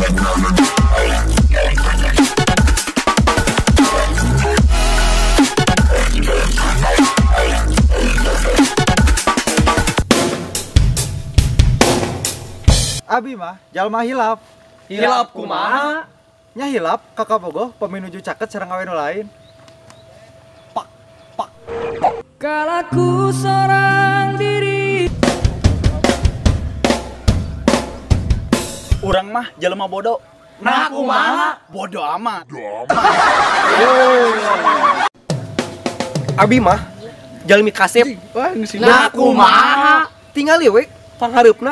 Abi mah jalma hilap. Hilap kumaha? Nya hilap kakak bogoh peminuju caket sareng awe nu lain. Pak pak pak. Kalaku seorang diri. Urang mah jelema bodoh. Nah kumaha? Bodoh amat. Abi mah jalmi kasep. Nah kumaha? Tingali we panghareupna.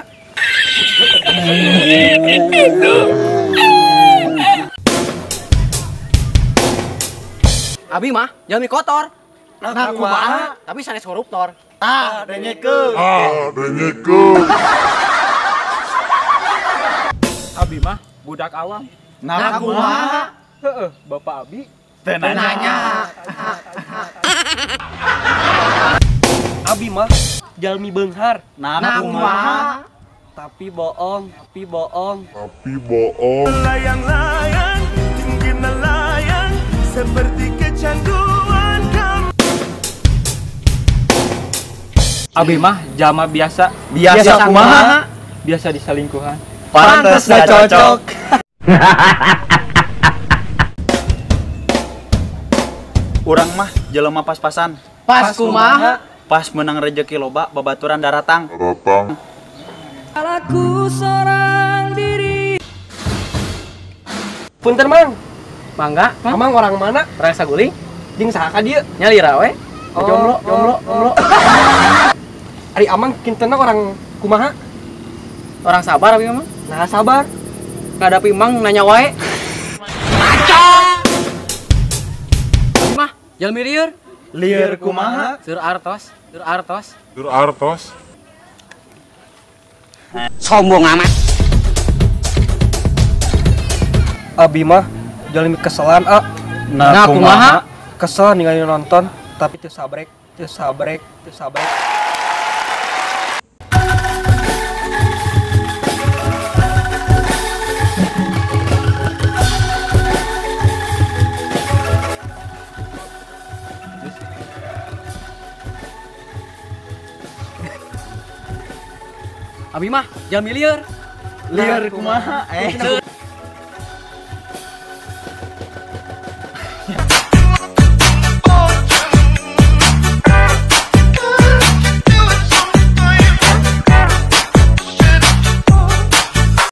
Abi mah jalmi kotor. Nah kumaha? Tapi sanes koruptor. Tah dengekeun. Ah dengekeun. Abi mah budak awam. Nah kumaha? Heeh, Bapak Abi teu nanya. Abi mah jalmi beunghar. Nah kumaha? Tapi bohong, tapi bohong. Tapi bohong. Layang-layang, tinggi melayang, seperti kecanduan kamu. Abi mah jalma biasa. Biasa kumaha? Biasa diselingkuhan. Pantes gak cocok. Urang mah jelema pas-pasan. Pas kumaha? Pas menang rejeki loba babaturan daratang. Daratang. Aku seorang diri. Punten mang. Mangga, amang orang mana? Orang Saguling. Jeung saha ka dieu? Nyalira we. Jomblo, jomblo, jomblo. Ari amang kintenna orang kumaha? Orang sabar abi mah. Nah sabar. Ngadapi mang nanya wae. Ngaco. Abi mah jalmi lieur. Lieur kumaha? Sur artos, sur artos. Sur artos. Sombong amat. Abi mah jalmi keselan a. Nah kumaha? Kesel ningali nonton tapi teu sabrek, teu sabrek, teu sabrek. Abi mah jalmi lieur. Lieur kumaha?